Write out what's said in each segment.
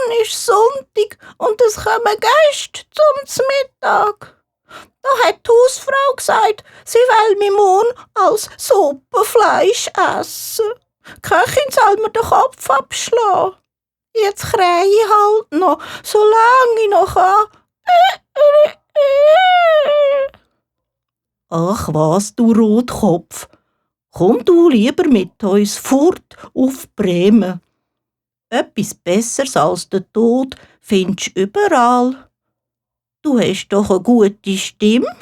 morgen ist Sonntag und es kommen Gäste zum Mittag. Da hat die Hausfrau gesagt, sie will mich morgen als Suppenfleisch essen. Die Köchin soll mir den Kopf abschlagen. Jetzt krähe ich halt noch, solange ich noch kann. Ach was, du Rotkopf. Komm du lieber mit uns fort auf Bremen. Etwas Besseres als der Tod findest du überall. Du hast doch eine gute Stimme.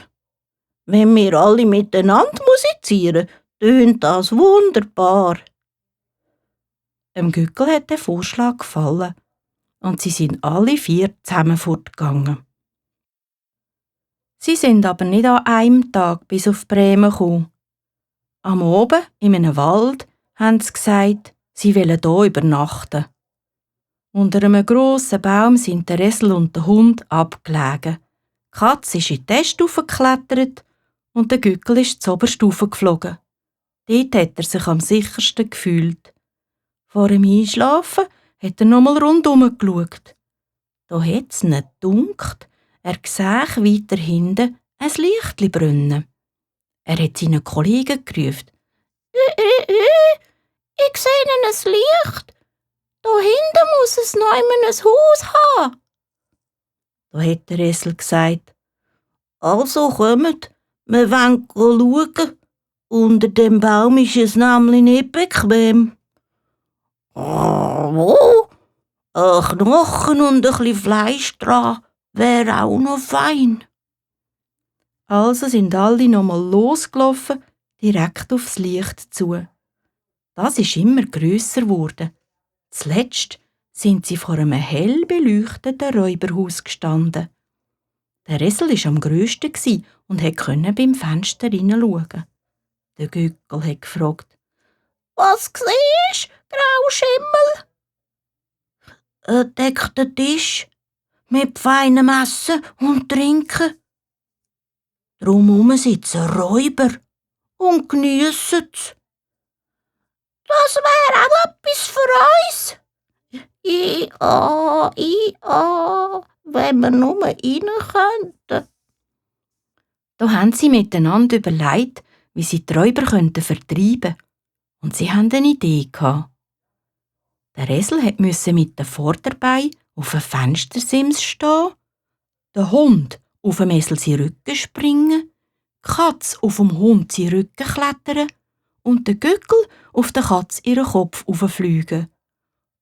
Wenn wir alle miteinander musizieren, tönt das wunderbar. Dem Gückel hat der Vorschlag gefallen und sie sind alle 4 zusammen fortgegangen. Sie sind aber nicht an einem Tag bis auf Bremen gekommen. Am Abend in einem Wald haben sie gesagt, sie wollen hier übernachten. Unter einem grossen Baum sind der Esel und der Hund abgelegen. Die Katze ist in die Äste geklettert und der Gückel ist zuoberst geflogen. Dort hat er sich am sichersten gefühlt. Vor dem Einschlafen hat er nochmal rundum geschaut. Da hat es ihn gedunkt, er sehe weiter hinten ein Lichtli brennen. Er hat seinen Kollegen gerufen. Ich sehe ein Licht. Da hinten muss es noch ein Haus haben. Da hat der Esel gesagt, also kommt, wir wollen schauen. Unter dem Baum ist es nämlich nicht bequem. Wo? Ein Knochen und ein bisschen Fleisch dran wäre auch noch fein. Also sind alle nochmal losgelaufen, direkt aufs Licht zu. Das ist immer grösser geworden. Zuletzt sind sie vor einem hell beleuchteten Räuberhaus gestanden. Der Esel war am grössten und konnte beim Fenster hineinschauen. Der Gückel hat gefragt, «Was siehst du, Grauschimmel?» «Ein deckter Tisch mit feinem Essen und Trinken. Drumherum sitzen Räuber und geniessen's. Das wäre auch etwas für uns. Wenn wir nur rein könnten.» Da haben sie miteinander überlegt, wie sie die Räuber vertreiben könnten. Und sie hatten eine Idee gehabt. Der Esel musste mit den Vorderbeinen auf einem Fenstersims stehen, der Hund auf dem Esel seinen Rücken springen, die Katze auf dem Hund seinen Rücken klettern und der Gückel auf der Katze ihren Kopf fliegen.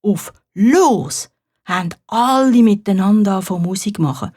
Auf «Los!» haben alle miteinander Musik machen.